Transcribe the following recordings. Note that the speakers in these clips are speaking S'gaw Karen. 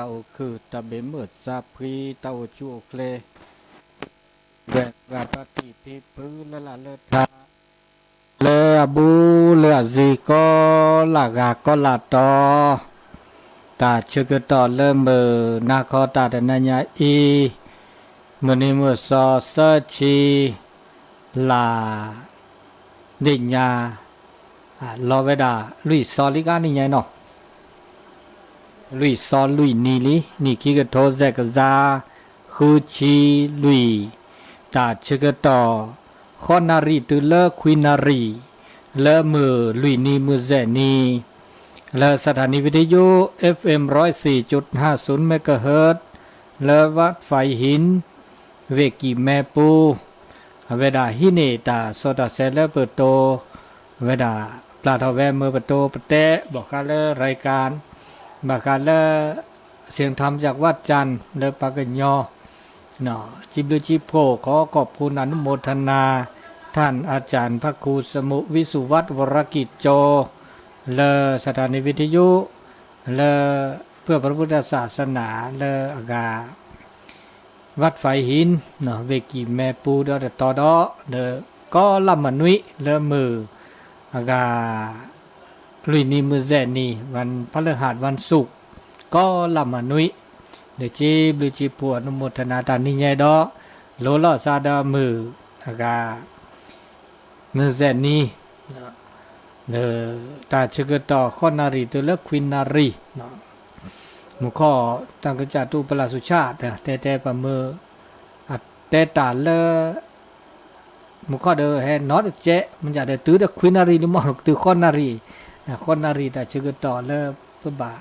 တၢ်အိၣ်ခုၣ်တၢ်ဘ့ၣ်မုၢ်သးဖှံ တၢ်အိၣ်ဆူၣ်အိၣ်ချ့ ဝဲၢ်ပှၤတၢ်တံၢ်ဖံဖုလၢလၢ်လၢထး လၢအဘူးလၢအစံၤ ကီလၢ်ဂၤကီလၢ်တီ တၢ်ဆၢကတီၢ်လၢမုၢ်နၤခီတၢ်တနၤညါအံၤ မုၢ်နံၤမုၢ်သီသၢဆံ လါ ဒ့ၣ်ညါ လီၤဝဲဒၣ် လွံၢ်စီလံဂၤနံၣ်ညါနီၤ လွံၢ်စီလွံၢ်နံၤလံ နံၣ်ခံကထိစဲးကစၢ် ဃုဆံလွံၢ် တၢ်ဆၢကတီၢ် ဃိးနၣ်ရံၣ်တုၤလၢခွံနၣ်ရံၣ် လၢမုၢ်လွံၢ်နံၤမုၢ်စဲးနံၤ လၢ สถานีวิทยุ เอฟเอ็ม ร้อยสี่จุดห้าศูนย์ เมกะเฮิรตซ์ လၢ วัดไฟหิน ဝ့ၢ်ကံၢ်မဲပူၤ အဝဲဒၣ်ဟံးန့ၢ်တၢ်စီတၢ်ဆဲးလၢပတိၤ အဝဲဒၣ်ပျၢ်ထီၣ်ဝဲမ့ၢ်ပတိၤပတဲ ဘၣ်ဃးလၢ รายการ ဘၣ်ဃးလၢ เสียงธรรมจากวัดจันทร์ လၢပှၤကညီ စံးဘျုးစံးဖှိၣ် ขอขอบคุณอนุโมทนา ท่านอาจารย์พระครูสมุห์ วิสุวัฒน์ วรกิจโจ လၢ สถานีวิทยุ လၢ เพื่อพระพุทธศาสนา လၢအဂၤ วัดไฟหิน ဝ့ၢ်ကံၢ်မဲပူၤဒီးတတီၤဒီး ဒီးကီလၢ်မနွံ လၢမုၢ်အဂၤ လွံၢ်နံၤမုၢ်စဲးနံၤ วันพฤหัส วันศุกร์ ကီလၢ်မနွံ ဒီးစံးဘျုးစံးဖှိၣ် อนุโมทนา တၢ်နံၤညါဒီး လိၤလီၤစါဒီးမုၢ်အဂၤ မုၢ်စဲးနံၤ လၢတၢ်ဆၢကတီၢ် ဃိးနၣ်ရံၣ်တုၤလၢခွံနၣ်ရံၣ် မူခိၣ် တၢ်ကစၢ်တူၢ်ပလၢ်ဆူၣ်ဆၣ် တဲတဲပမုၢ် အတဲတၢ်လၢ မူခိၣ်ဒီးဟဲနီတစဲး မ့ၢ်ဒ်ဒီးတုၤဒီးခွံနၣ်ရံၣ်လံမ့ၢ် တုၤဃိးနၣ်ရံၣ် ဃိးနၣ်ရံၣ်တၢ်ဆၢကတီၢ်လၢပဘၣ်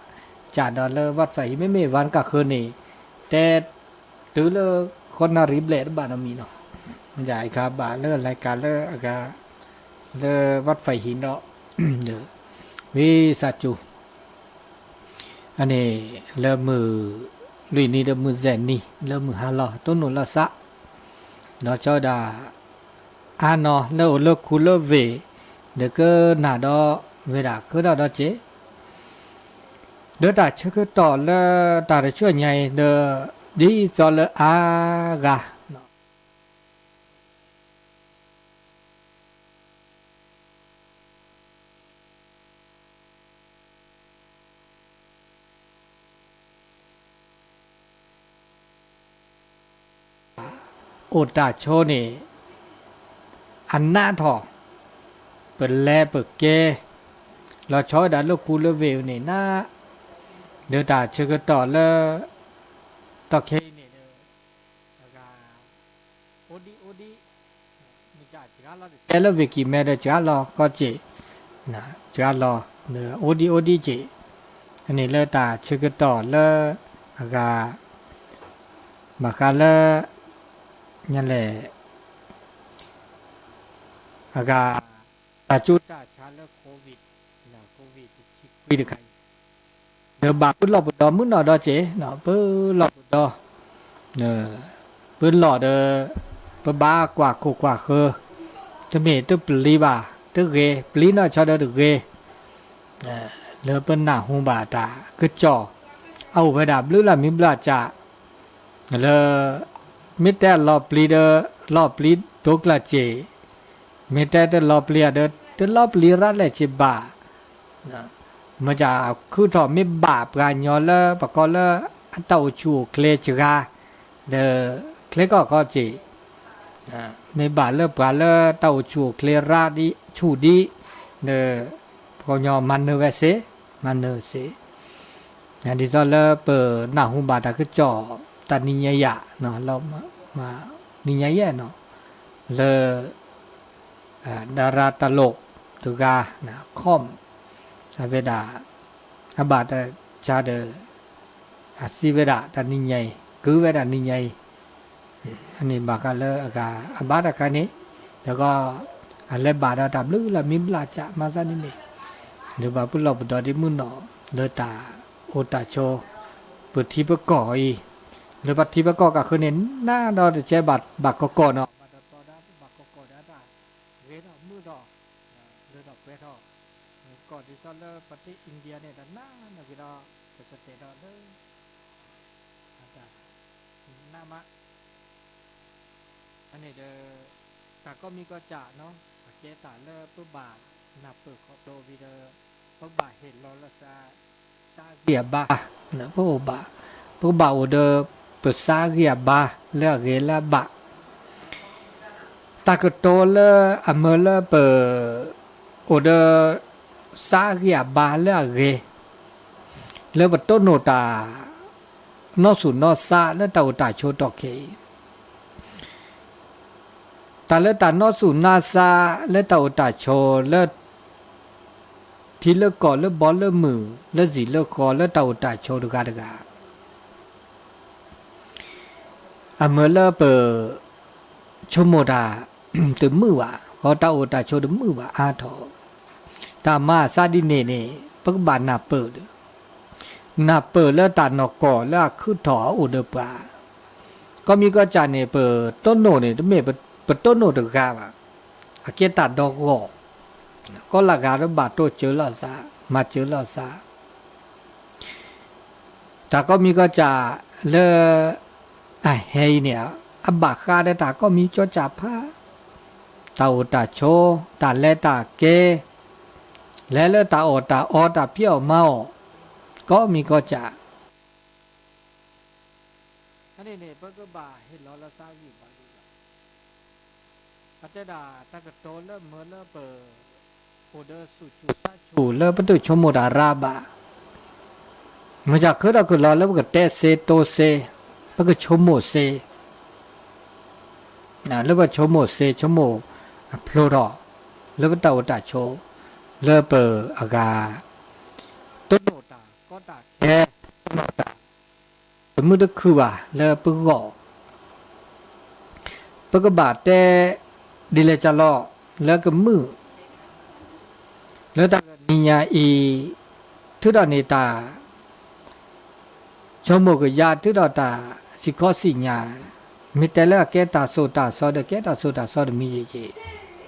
စးဒီးလၢ วัดไฟหิน မ့မ့ၢ် วัน ကၢ်ဃၢၤန့ၣ် တဲ တုၤလၢဃိးနၣ်ရံၣ်ဘျဲၣ်တဘၣ်နီတမံၤနီၤ မ့ၢ်ဒ်အံၤခါဘၣ်လၢ รายการ လၢအဂၤ လၢ วัดไฟหิน ဒီး ဝံသးစူၤ အန့ၣ် လၢမုၢ်လွံၢ်နံၤဒီးမုၢ်စဲးနံၤ လၢမုၢ်ဟါလီၤ တိၢ်နီၣ်လီၤစး ဒီးကၠီဒၣ် အါနီၤ လၢအိၣ်လၢခူလၢဝ့ၢ် ဒီးကနၣ်ဒီးဝဲဒၣ်ကဒီးဒီးစ့ၢ် ဒီးတၢ်ဆၢကတီၢ်လၢတၢ်တဆှၢညါအံၤ ဒီးဒ်သိးလၢအါဂၤ အိၣ်တၢ်ဆိန့ၣ် အနးထီၣ် ပလဲၤပကဲ လီၤဆီဝဲဒၣ်လၢခူလၢဝ့ၢ်န့ၣ်နး ဒီးတၢ်ဆၢကတီၢ်လၢ တီၢ်ခဲအံၤန့ၣ်ဒီး အဂၤ အိၣ်ဒံးအိၣ်ဒံး မ့ၢ်စှၤလီၤတကဲလၢဝ့ၢ်ကံၢ်မဲဒီးစှၤလီၤကီးစ့ၢ် စှၤလီၤ အိၣ်ဒံးအိၣ်ဒံးစ့ၢ် အန့ၣ်လၢတၢ်ဆၢကတီၢ်လၢအဂၤ ဘၣ်ဃးလၢ ညါလဲၣ် အဂၤ တၢ်ကၠိတၢ်ဆါလၢ COVID COVID တဆံခွံတခါအံၤ ဒီးဘၣ်ပလီၢ်ပဒီမုၢ်နီၢ်ဒီးစ့ၢ် ပလီၢ်ပဒီ ပလီၢ်ဒီး ပဘၣ်ကွၢ်ခိၣ်ကွၢ်ဃၢၤ တမ့ၢ်တပျံၤဘၣ် တဂ့ၤ ပျံၤနီၢ်ဆီဒီးတဂ့ၤ လၢပနၢ်ဟူဘၣ်တၢ်ကစီၣ် အအိၣ်ဝဲဒၣ်ဘျုးလၢ်မံဘျုးလၢ်ကၢ် လၢ မ့ၢ်တဲလီၤပျံၤဒီး လီၤပျံၤဒိကျၢၤစ့ၢ်, မ့ၢ်တဲတလီၤပျံၤဒီး တလီၤပျံၤရၤလဲၣ်စ့ၢ်ဘၣ်. မ့ၢ်ဒ်အခုၣ်ထီၣ်မ့ၢ်ဘၣ်ပှၤကညီလၢပကိးလၢ အတၢ်အိၣ်ဆူၣ်အိၣ်ချ့စှၤ ဒီး ချ့ကီၢ်ခီစ့ၢ် မ့ၢ်ဘၣ်လၢပှၤလၢတၢ်အိၣ်ဆူၣ်အိၣ်ချ့ရၤဒ်ဆူၣ်ဒ် ဒီး ပှၤကညီမၤနၢၤဝဲစ့ၢ်, မၤနၢၤစ့ၢ်. ဒ်သိးလၢပနၢ်ဟူဘၣ်တၢ်ကစီၣ် တၢ်နံၤညါယၤ နံၤညါယဲၢ်နီၤ လၢ ဒါရၤတလိၣ်တဂၤ ခီၣ် အဝဲဒၣ် အဘၣ်တၢ်ဆါဒီး အစံးဝဲဒၣ်တၢ်နံၤညါအံၤ ကုဝဲဒၣ်နံၤညါအံၤ အန့ၣ်ဘၣ်ဃးလၢအဂၤအဘၣ်တခါန့ၣ် ဒီးကီး အလဲၤဘၣ်ဒီးတၢ်ဘျုးလၢမံဘျုးစၢ်မၤစၢ်န့ၣ်န့ၣ် ဒီးဘၣ်ပလီၢ်ပဒီဒ်မုၢ်နီၢ် လၢတၢ်အိၣ်တၢ်ဆိး ပထံပကီၢ်အံၤ လၢပထံပကီၢ်ကဃုန့ၣ် နးဒီးတကဲဘၣ်ဘၣ်ကီကီၢ်နီၤ ဘၣ်တတီဒီးဘၣ်ကီကီၢ်ဒီးတၢ်ဂဲၤထီၣ်မုာ်ထီၣ် လၢထီၣ်ပှဲၤထီၣ် ကီၢ်ဒ်သိးလၢပှၤသ့ၣ် India န့ၣ် တနးနက့ၤဒီး ကစတဲာ်ဒီးလၢ တၢ်နးမး အန့ၣ်ဒီး တၢ်ကိးမံၤကိးစၢ်နီၤ အကဲတၢ်လၢပဘၣ်နၢ်ပၢၢ်ခီဖျိဝံၤဒီး ပဘၣ်ဟ့ၣ်လီၤလီၤသး သးဂံၢ်အဘါ, ပအိၣ်ဘၣ်, ပကဘၣ်အိၣ်ဒီး ပသးဂံၢ်အဘါလၢအဂ့ၤလၢအဘၣ် တၢ်ကတိၤလၢအမၢလၢပ အိၣ်ဒီး သးဂံၢ်အဘါလၢအဂ့ၤ လၢပတိၢ်နီၣ်တၢ် နီၢ်ဆူၣ်နီၢ်သးလၢတၢ်အိၣ်တၢ်ဆိးတီၢ်ခဲအံၤ တၢ်လၢတၢ်နီၢ်ဆူၣ်နီၢ်သးလၢတၢ်အိၣ်တၢ်ဆိးလၢ ထံလၢကီၢ်လၢဘီလၢမုၢ်လၢဇံၣ်လၢဃီလၢတၢ်အိၣ်တၢ်ဆိးတဂၤတဂၤ အမၢလၢပ ဆိကမိၣ်တၢ် တမုာ်ဘၣ်, ဃီတၢ်အိၣ်တၢ်ဆိးတမုာ်ဘၣ်အါထီၣ်, တၢ်မၤအသးဒ်န့ၣ်န့ၣ် ပကဘၣ်နၢ်ပၢၢ်ဒီး နၢ်ပၢၢ်လၢတၢ်နီၢ်ကီၢ်လၢအခူၣ်ထီၣ်အအိၣ်ဒီးပှၤ, ကိးမံၤကိးစၢ်န့ၣ် ပတိၢ်နီၣ်န့ၣ် တမ့ၢ်ပတိၢ်နီၣ်တဂၤဘၣ်, အကဲတၢ်ဒီဂီၢ်, ကိးလၢဂၤဒီးဘၣ်တိၢ်စၢၤလိာ်သး, မၤစၢၤလိာ်သး တၢ်ကိးမံၤကိးစၢ်လၢ အဟဲအံၤန့ၣ် အဘၣ်ဃးဒီးတၢ်ကိးမံၤကိးစၢ်ဖး, တၢ်အိၣ်တၢ်ဆိး, တၢ်လဲၤတၢ်ကဲ, လဲၤလၢတၢ်အီၣ်တၢ်အီ, တၢ်ဖံးအီၣ်မၤအီၣ်, ကိးမံၤကိးစၢ် ဖဲန့ၣ်န့ၣ် ပကဘၣ်ဟ့ၣ်လီၤလၢသးဂံၢ်ဘါလီၤ. အတဲဒၣ်တၢ်ကတိၤလၢမၢလၢပ အိၣ်ဒီးဆူၣ်ဆူၣ်ဆးဆူၣ်လၢပတဆိကမိၣ်တၢ်ရၤဘၣ်, မ့ၢ်တၢ်ခၢထီၣ်ခၢလီၤလၢပကတဲသ့တိသ့, ပကဆိကမိၣ်သ့ လၢပဆိကမိၣ်သ့, ဆိကမိၣ်အဖျိထီၣ် လၢပတၢ်အိၣ်တၢ်ဆိး, လၢပအဂၤ တိၢ်နီၣ်တၢ်ကီတၢ်ခဲ, တိၢ်နီၣ်တၢ် တမုာ်တခုၣ်ဘၣ်လၢပဂီၢ်, ပကဘၣ်တဲ ဒ်လဲၣ်ကလီၤ လၢကမုာ် လၢတၢ်နံၤညါအံၤ ထုးထီၣ်န့ၢ်တၢ် ဆိကမိၣ်ကယၤ ထုးထီၣ်တၢ်စံၣ်ခီစံၣ်ညါ, မ့ၢ်တဲလၢအကဲတၢ်သိၣ်တၢ်သီဒီး ကဲတၢ်သိၣ်တၢ်သီတမံၤယံၤယံၤ,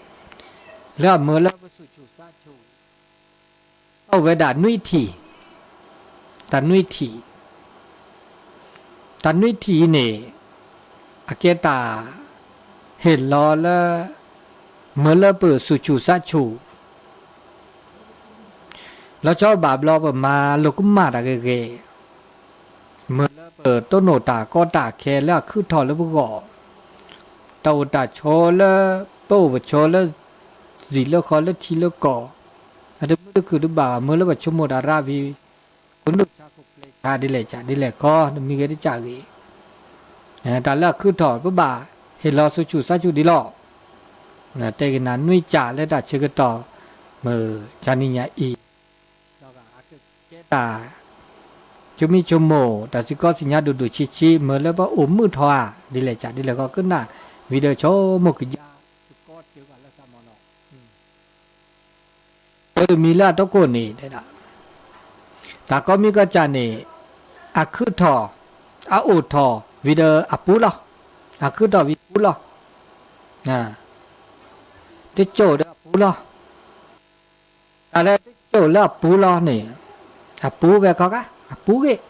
လၢအမၢလၢပဆူၣ်ဆူၣ်သးဆူၣ် အိၣ်ဝဲဒၣ်နွံထံၣ်, တၢ်နွံထံၣ်, တၢ်နွံထံၣ်အံၤန့ၣ် အကဲတၢ် ဟ့ၣ်လီၤလၢ မၢလၢပဆူၣ်ဆူၣ်သးဆူၣ် လီၤဆီဘၣ်ဘျီပမၤလိာ်ကမၣ်တၢ်ဂ့ၤဂ့ၤ, မၢလၢပတိၢ်နီၣ်တၢ်ကီတၢ်ခဲလၢအခုၣ်ထီၣ်လၢပဂီၢ်, တၢ်အိၣ်တၢ်ဆိးလၢ ပအိၣ်ပဆိးလၢ စံၣ်လၢဃီလၢထံလၢကီၢ်, အတမုာ်တခုၣ်တဘၣ်ဘၣ် မၢလၢပဆိကမိၣ်တၢ်ရၤဝံၤ ခိၣ်နူာ်ဆါခိၣ်ပျဲဆါဒ်လဲၣ်ကဒ်လဲၣ်ခီ တမံၤဂ့ၤတကးဂ့ၤ, တၢ်လၢအခုၣ်ထီၣ် ပဘၣ်ဟ့ၣ်လီၤဆူၣ်ဆူၣ်သးဆူၣ်ဒ်လီၤ. တဲကနၣ်နွံကၢ်လၢတၢ်ဆၢကတီၢ် မုၢ်ကနံၤညါအံၤ, ဒီးကကဲတၢ် ဆိမိၣ်ဆိကမိၣ် တၢ်စံၣ်ကီစံၣ်ညါဒိၣ်ဒိၣ်ဆံးဆံး မၢလၢပအိၣ်မုာ်ထီၣ်ဧါ ဒ်လဲၣ်ကဒ်လဲၣ်ခီ ကနၣ် video ဆိကမိၣ်ကယၤ ကီစၢၤဘၣ်လၢသးမီၤလီၤ. ပတမံၤလၢအတကိၢ်န့ၣ် တၢ်ကိးမံၤကိးစၢ်န့ၣ် အခုၣ်ထီၣ် အအိၣ်ထီၣ်ဝံၤဒီးအပူၤလီၤ. အခုၣ်ထီၣ်ဝံၤပူၤလီၤ. တစိၢ်ဒီးအပူၤလီၤ. တၢ်လၢတစိၢ်လၢအပူၤလီၤန့ၣ် အပူၤဝဲခီဂၤ အပူၤဂ့ၤ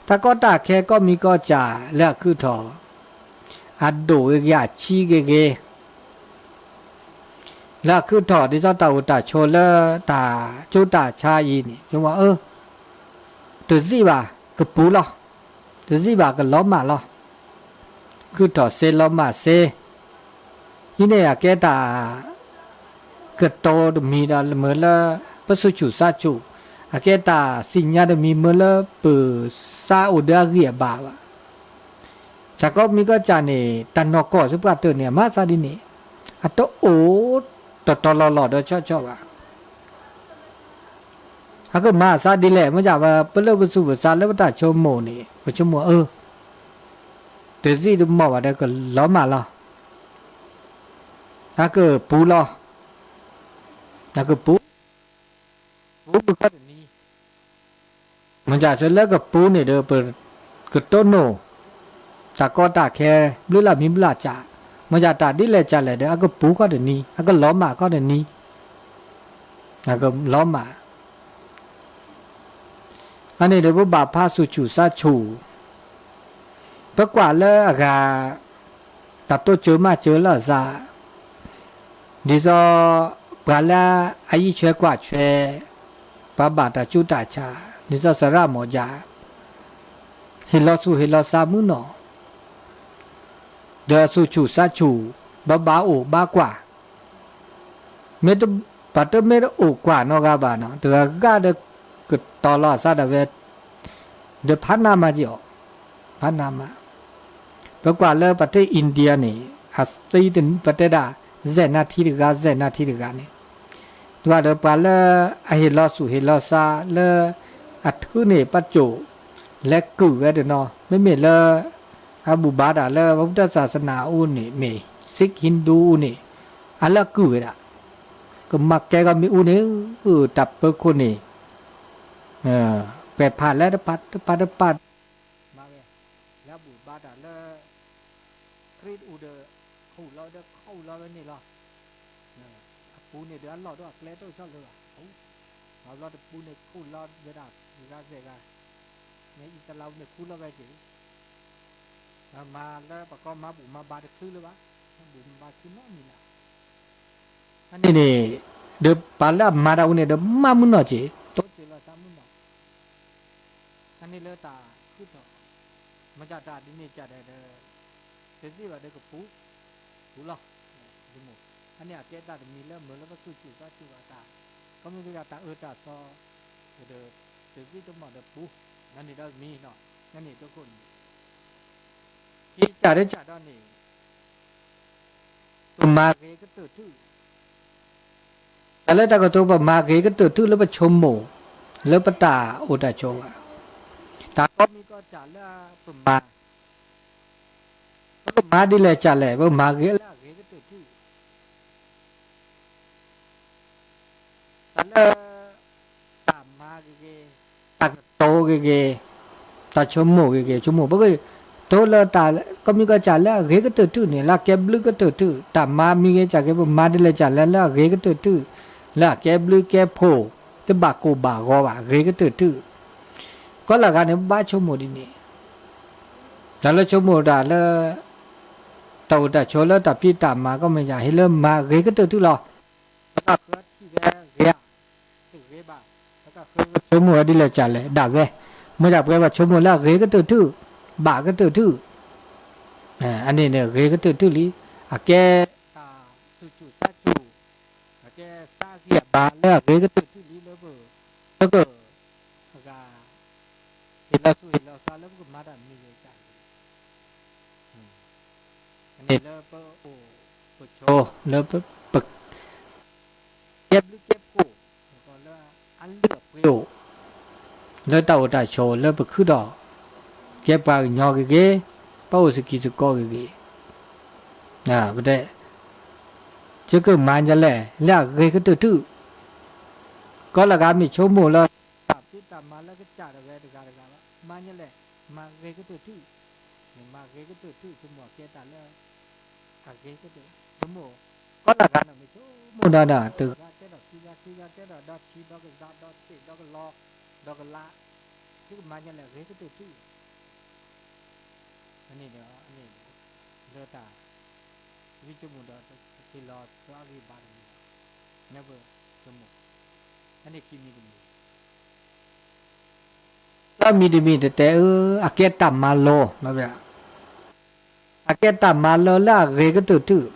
တၢ်ကီတၢ်ခဲကိးမံၤကိးစၢ်လၢအခုၣ်ထီၣ် အဒိၣ်ဂ့ၤဂ့ၤ အဆံးဂ့ၤဂ့ၤ လၢအခုၣ်ထီၣ်ဒ်သိးတၢ်အိၣ်တၢ်ဆိးလၢတၢ်ကၠိတၢ်ဆါအံၤန့ၣ် ယဝဲအၢ တစံးဘၣ် ကပူၤလီၤ. တစံးဘၣ်ကလီၤမၢ်လီၤ. ခုၣ်ထီၣ်စ့လီၤမၢ်စ့ အံၤန့ၣ်အကဲတၢ် ကတိၤတမံၤဒီးမၢလၢ ပဆူၣ်ဆူၣ်သးဆူၣ်, အကဲတၢ်စံၣ်ညါတမံၤမၢလၢပသးအိၣ်ဒီးအဂံၢ်အဘါဘၣ်. တၢ်ကိးမံၤကိးစၢ်န့ၣ် တၢ်နီၢ်ကီၢ်သပှၢ်တၢၢ်န့ၣ် အမၤသးဒ်န့ၣ် အတအိၣ်တီတီလီၤလီၤဒီးဆီဆီဘၣ်. အကမၤအသးဒ်လဲၣ် မ့ၢ်ဒၣ်ဝဲ ပလၢပသူၣ်ပသးလၢပတၢ်ဆိကမိၣ်န့ၣ် ပဆိကမိၣ်အၢ တစံးတမီၢ်ဘၣ်ဒီးကလီၤမၢ်လီၤ. အကပူၤလီၤ. အကပူၤ ပူၤပူၤခီတနံၤ မ့ၢ်ဒၣ်လၢကပူၤန့ၣ်ဒီး ပကတိၢ်နီၣ် တၢ်ကီတၢ်ခဲ ဘျုးလၢ်မံဘျုးလၢ်စၢ်, မ့ၢ်ဒၣ်တၢ်ဒ်လဲၣ်စၢ်လဲၣ်ဒီး အကပူၤခီတနံၤ အကလီၤမၢ်ခီတနံၤ အကလီၤမၢ် အန့ၣ်ဒီးပဘၣ်ဖးဆူၣ်ဆူၣ်စါဆူၣ်, ပကွၢ်လၢအဂၤ တၢ်တိစၢၤမၤစၢၤလၢအစး, ဒ်သိး ပှၤလၢအယံၤဆွဲကွၢ်ဆွဲ, ပှၤဘၣ်တၢ်ကူတၢ်ဆး, ဒ်သိးစရၣ်မီၢ်ယၤ, ဟ့ၣ်လီၤဆူၣ်ဟ့ၣ်လီၤစးမုၢ်နီၢ်, ဒီးဆူၣ်ဆူၣ်စါဆူၣ်, ဘၣ်ဘၣ်အိၣ်ဘၣ်ကွၢ်, မ့ၢ်တ ပှၤတမ့ၢ်တအိၣ်ကွၢ်နီတဂၤဘၣ်နီၤ, တဂၤဂၤဒီး ကတီၤလီၤအစးဒၣ်ဝဲ, ဒီးဖးနးမးက့ၤအီၤ, ဖးနးမး, ပကွၢ်လၢပှၤတဲ India န့ၣ်, အသံတနံၤ ပတဲဒၣ် စဲးနၢထံတဂၤ စဲးနၢထံတဂၤန့ၣ်, ဒ်ဒီးပှၤလၢအဟ့ၣ်လီၤဆူၣ်ဟ့ၣ်လီၤစးလၢ အထုးန့ၢ်ပှၤကိာ် လဲၤကုၢ်ဝဲတနီၤ, မ့မ့ၢ်လၢ အဘူၣ်ဘါတၢ်လၢပှၤ Buddha စၢ်စနၤအူန့ၣ် မ့ၢ် Sikh Hindu အူန့ၣ်, အလၢအကုၢ်ဝဲဒၣ်, ကမၤကဲကီမ့ၣ်အူန့ၣ်, တၢ်ပၢခိၣ်န့ၣ်, ပှဲၤဖးလဲၣ်တပၤတပၤတပၤ, မၤဝဲ, လၢအဘူၣ်ဘါတၢ်လၢ ခရံာ်အူဒီး ခူၣ်လီၤဒီးခူၣ်လီၤဝဲန့ၣ်လီၤ. အပူၤန့ၣ်ဒီးအလီၢ်ဒီးအကျဲတအိၣ်ဆီလၢၤဘၣ်, မၤဘျီတပူၤန့ၣ်ခူၣ်လီၤဝဲဒၣ်ဂၤစဲးဂၤ, မ့ၢ်အံၣ်စလါပူၤန့ၣ်ခူၣ်လီၤဝဲက့ၤ, မၤလၢပှၤကီမၤဘူၣ်မၤဘါတချုးလၢၤဘၣ်, မၤဘူၣ်မၤဘါချုးနီတမံၤလၢၤ. အန့ၣ်န့ၣ်, ဒီးပှၤလၢအမၤတၢ်အူန့ၣ်ဒီးမၤမုၢ်နီၢ်က့ၤ, တိစၢၤလီၤစးမုၢ်နီၢ် အန့ၣ်လၢတၢ်ခုၣ်ထီၣ်, မ့ၢ်တၢ်ဒ်န့ၣ်ကဒီး, တသ့ဘၣ်ဒီးကပူၤ, ပူၤလီၤ, ယမိၢ်, အန့ၣ်အကဲတၢ်တမံၤလၢမုာ်လၢပဆူၣ်ဆူၣ်စါဆူၣ်ဘၣ်တၢ်, ခီမ့ၢ်တဂၤတၢ်အၢတၢ်သီ, ဒီး, တသ့တမီၢ်ဒီးပူၤ, နန့ၣ်ဒီးမံနီၤ, နန့ၣ်ဒိခိၣ်န့ၣ်, ကကးဒကးဒီးန့ၣ် ပမၤဂ့ၤကတၢၢ်ထူၣ်, တၢ်လၢတၢ်ကတိၤပမၤဂ့ၤကတၢၢ်ထူၣ်လၢပဆိကမိၣ်, လၢပတၢ်အိၣ်တၢ်ဆိးဘၣ်, တၢ်ကီမံၤကီၢ်စၢ်လၢပမၤ, ပကမၤဒ်လဲၣ်ကလဲၣ် ပမၤဂ့ၤလၢအဂ့ၤကတၢၢ်ထူၣ်, တၢ်လၢ တၢ်မၤဂ့ၤဂ့ၤ, တၢ်ကတိၤဂ့ၤဂ့ၤ, တၢ်ဆိကမိၣ်ဂ့ၤဂ့ၤ, ဆိကမိၣ် ပကတိၤလၢတၢ် ကီမံၤကီၢ်စၢ်လၢအဂ့ၤကတၢၢ်ထူၣ်န့ၣ် လၢအကဲဘျုးကတၢၢ်ထူၣ်, တၢ်မၤမံၤဂ့ၤစၢ်ဂ့ၤ ပမၤဒ်လဲၣ်စၢ်လဲၣ်လၢအဂ့ၤကတၢၢ်ထူၣ်, လၢအကဲဘျုးကဲဖှိၣ်, တဘၣ်ကိၢ်ဘၣ်ဂီၤဘၣ် ဂ့ၤကတၢၢ်ထူၣ်, ကီလၢဂၤန့ၣ် ဘၣ်ဆိကမိၣ်ဒ်န့ၣ်, တၢ်လၢဆိကမိၣ်တၢ်လၢ တၢ်အိၣ်တၢ်ဆိးလၢတၢ်ဖံးတၢ်မၤ ကီမံၤယၤ ဟ့ၣ်လၢမၤဂ့ၤကတၢၢ်ထူၣ်လီၤ. ပကဃၢထံၣ်ဝဲဂ့ၤဧါ, တဂ့ၤဘၣ်, ပကဃၢဆိကမိၣ်ဝဲဒ်လဲၣ်စၢ်လဲၣ် ဒၣ်ဝဲ, မ့ၢ်ဒၣ်ပှဲၤပှၤဆိကမိၣ်လၢအဂ့ၤကတၢၢ်ထူၣ်, ဘၣ်ကတၢၢ်ထူၣ်, အန့ၣ်န့ၣ်ဂ့ၤကတၢၢ်ထူၣ်လံ, အကဲတၢ်ဆူၣ်ဆူၣ်စါဆူၣ်, အကဲစါဂံၢ်အဘါလၢအဂ့ၤကတၢၢ်ထူၣ်လံလၢပ, လၢပ, အဂၤ ဟ့ၣ်လီၤဆူၣ်ဟ့ၣ်လီၤစးလၢပကမၤတၢ်မံၤဂ့ၤစၢ်ဂ့ၤ, အန့ၣ်လၢပအိၣ်ပဆိး လၢပ, ပ, ကဲဘျုးကဲဖှိၣ်, လၢအလုၢ်အပှ့ၤအိၣ်, လၢတၢ်အိၣ်တၢ်ဆိးလၢပခုဒီး, ကဲပှၤကညီဂ့ၤဂ့ၤ, ပအိၣ်စကံၤစကီဂ့ၤဂ့ၤ, ပတဲ ယကမၤဒ်လဲၣ် လၢအဂ့ၤကတၢၢ်ထူၣ်, ကီလၢဂၤမ့ၢ်ဆိကမိၣ်လၢ တၢ်ဖံးတၢ်မၤလၢကစၢ်ဒၣ်ဝဲတဂၤတဂၤဘၣ် မၤဒ်လဲၣ်, မၤဂ့ၤကတၢၢ်ထူၣ်, မၤဂ့ၤကတၢၢ်ထူၣ် ဆိကမိၣ်ကဲတၢ်လၢ အဂ့ၤကတၢၢ်, ဆိကမိၣ်, ကီလၢဂၤန့ၣ်မ့ၢ်ဆိကမိၣ်ဒီး တဂၤကဲထီၣ်ခံဂၤ ခံဂၤကဲထီၣ်ဒီးဆံးဒီးကစးဒီးဆံးဒီးကလီၤ, ဒီးကလး, ယကမၤဒ်လဲၣ်ဂ့ၤကတၢၢ်ထူၣ် အန့ၣ်ဒီး, အန့ၣ်ဒီး, လၢတၢ်, ဝံဆိကမိၣ်ဒီး, တ့လီၤသီအဂံၢ်ဘါတမံၤ, နပ, ဆိကမိၣ်, အန့ၣ်ခံမံၤတမံၤ, သီမံၤတမံၤတတဲအၢ, အကဲတၢ်မၤလိာ်, အကဲတၢ်မၤလိာ်လၢအဂ့ၤကတၢၢ်ထူၣ်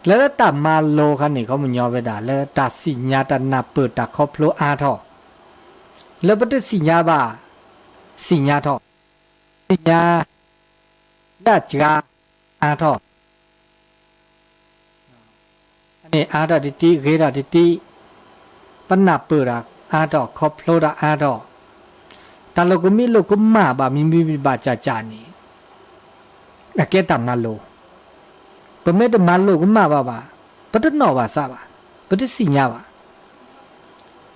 လၢလၢတၢ်မၤလိာ်ခါန့ၣ် ခီပညီဝဲဒၣ်လၢတၢ်သ့ၣ်ညါတၢ်နၢ်ပၢၢ်တၢ်ခီဖျိအါထီၣ်, လၢပတသ့ၣ်ညါဘၣ်, သ့ၣ်ညါထီၣ်, သ့ၣ်ညါ, လၢအစှၤ, အါထီၣ် အါထီၣ်တံၢ်တံၢ် ဂ့ၤထီၣ်တံၢ်တံၢ်, ပနၢ်ပၢၢ်တၢ်အါထီၣ် ခီဖျိတၢ်အါထီၣ်, တၢ်လိာ်ကမံလိာ်ကမၣ်ဘၣ်မံၤမံၤဘၣ်စၢ်စၢ်န့ၣ်, အကဲတၢ်မၤလိာ်, ပမ့ၢ်တမၤလိာ်ကမၣ်ဘၣ်ဘၣ်, ပတနီၣ်ဘၣ်စးဘၣ်, ပတသ့ၣ်ညါဘၣ်,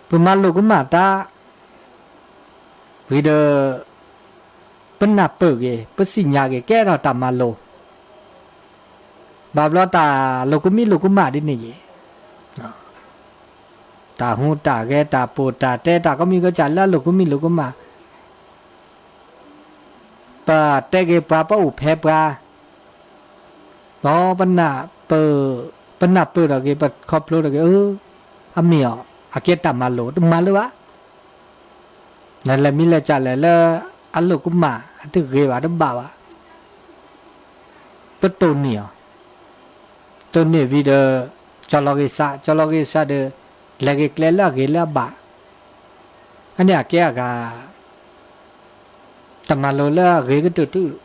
ပမၤလိာ်ကမၣ်တၢ် ဝံၤဒီး ပနၢ်ပၢၢ်ဂ့ၤ ပသ့ၣ်ညါဂ့ၤ ကဲထီၣ်တၢ်မၤလိာ်, ဘၣ်ဘျီတၢ်လိာ်ကမံလိာ်ကမၣ်ဒ်န့ၣ်ယဲၢ် တၢ်ဟူးတၢ်ဂဲၤ တၢ်ပိာ်တၢ်တဲ တၢ်ကိးမံၤကိးကၠၢ်လၢအလိာ်ကမံၤလိာ်ကမၣ်, ပတဲက့ၤပှၤ ပအိၣ်ဖဲပှၤ, ဒီးပနၢ်ပၢၢ်ထီၣ်က့ၤ ပခီဖျိထီၣ်က့ၤ အၢ အမ့ၢ်အီၤ အကဲတၢ်မၤလိာ် တမၤလိာ်ဘၣ်. နလဲၤမံလဲၤကၠၢ်လဲၣ်လၢအလိာ်ကမၣ် အတဂ့ၤဘၣ်တဘၣ်ဘၣ်, ပတိၢ်နီၣ်အီၤ, တိၢ်နီၣ်ဝံၤဒီး ကၠီလီၤဂ့ၤစး ကၠီလီၤဂ့ၤစးဒီး လဲၤဂ့ၤကျဲလၢအဂ့ၤလၢအဘၣ်, အန့ၣ်အကဲအဂၤ တၢ်မၤလိာ်လၢအဂ့ၤကတၢၢ်တၢၢ်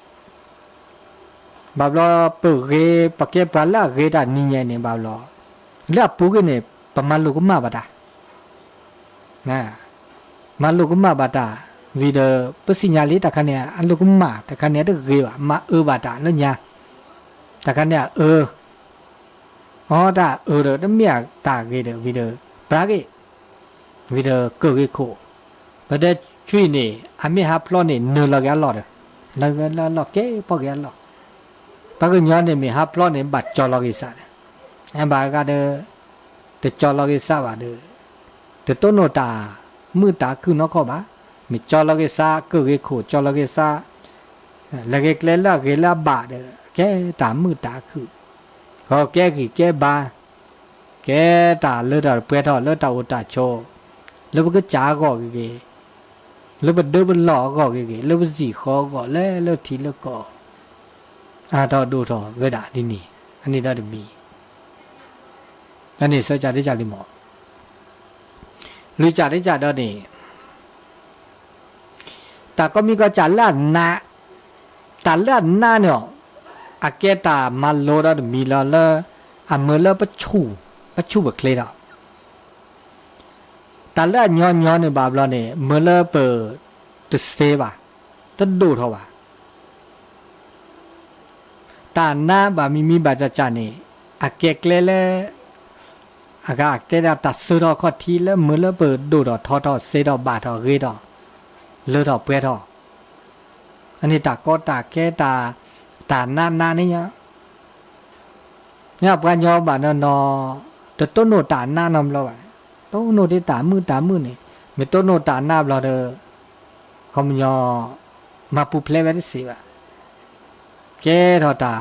ဘၣ်ဘျီပဂ့ၤ ပကဲပှၤလၢအဂ့ၤတၢ်နံၤညါန့ၣ် ဘၣ်ဘျီ လၢအပူၤကွံာ်န့ၣ် ပမၤလိာ်ကမၣ်ဘၣ်တၢ်, မၤလိာ်ကမၣ်ဘၣ်တၢ် ဝံၤဒီး ပသ့ၣ်ညါလံ တၢ်ခါန့ၣ် အလိာ်ကမၣ် တၢ်ခါန့ၣ် အတဂ့ၤဘၣ် မၤအၢဘၣ်တၢ်လၢညါ, တၢ်ခါန့ၣ်အအၢ အီတၢ်အၢဒီး တမ့ၢ်တၢ်ဂ့ၤဒီး ဝံၤဒီး ပြၢက့ၤ ဝံၤဒီးကၢၢ်ဂ့ၤခိၣ်, ပတဲဆွံန့ၣ် အမ့ၢ်ဟးဖျီန့ၣ် နၢၤလီၤက့ၤအလီၢ်ဒီး နၢၤလီၤက့ၤပီၢ်က့ၤအလီၢ်, ပှၤကညီန့ၣ်မ့ၢ်ဟးဖျီန့ၣ် ဘၣ်ကၠီလီၤဂ့ၤစးဒီး ဘၣ်ဂၤဒီး တကၠီလီၤဂ့ၤစးဘၣ်ဒီး တတိၢ်နီၣ်တၢ်မုာ်တၢ်ခုၣ်နီတခီၣ်ဘၣ်, မ့ၢ်ကၠီလီၤဂ့ၤစး ကၢၢ်ဂ့ၤခိၣ် ကၠီလီၤဂ့ၤစး လဲၤဂ့ၤကျဲလၢအဂ့ၤလၢအဘၣ်ဒီး ကဲတၢ်မုာ်တၢ်ခုၣ်, ကဲဂံၢ်ကဲဘါ ကဲတၢ်လၢတၢ်ပှဲၤထီၣ်လၢတၢ်အိၣ်တၢ်ဆိး, လၢပကစၢ်အဂီၢ်ဂ့ၤဂ့ၤ, လၢပဒၢပလီၢ်အဂီၢ်ဂ့ၤဂ့ၤ, လၢပစံၣ်ဃီအဂီၢ် လၢလၢထံးလၢကီၢ်, အါထီၣ်ဒိၣ်ထီၣ်ဝဲဒၣ်ဒ်န့ၣ်, အန့ၣ်ဒီးတမံၤ, အန့ၣ်ဆၢကၢ်တကၢ်လံမီၢ်, လွံၢ်ကၢ်တကၢ်ဒီးန့ၣ် တၢ်ကိးမံၤကိးကၠၢ်လၢအနး, တၢ်လၢအနးန့ၣ် အကဲတၢ်မၤလိာ်ဒီးတမံၤလီၤလၢ အမၢလၢပဆူၣ်, ပဆူၣ်ပချ့ဒီး တၢ်လၢအညီညီန့ၣ်ဘၣ်ဘျီန့ၣ် မၢလၢပတစ့ဘၣ်, တဒိၣ်ထီၣ်ဘၣ်. တၢ်နါဘၣ်မံၤမံၤဘၣ်ကၠၢ်ကၠၢ်န့ၣ် အကဲကျဲလၢ အဂၤအကဲဒၣ်တၢ်စၢထီၣ်ခီၣ်ထံးလၢမၢလၢပဒိၣ်ထီၣ်ထီထီၣ်စ့ထီၣ်ဘၣ်ထီၣ်ဂ့ၤထီၣ် လၢထီၣ်ပှဲၤထီၣ်, အန့ၣ်တၢ်ကီတၢ်ခဲ တၢ်နါနါန့ၣ်ညါ ညါပှၤညီဘၣ်နီၢ်နီၢ် တတိၢ်နီၣ်တၢ်နါနီတဘျီဘၣ်, တိၢ်နီၣ်ဒ်တၢ်မုာ်တၢ်မုာ်န့ၣ်, မ့ၢ်တိၢ်နီၣ်တၢ်နါဘျီဒီး ခီပညီ မၤပူၤဖျဲးဝဲတစ့ဘၣ်. ကဲထီၣ်တၢ်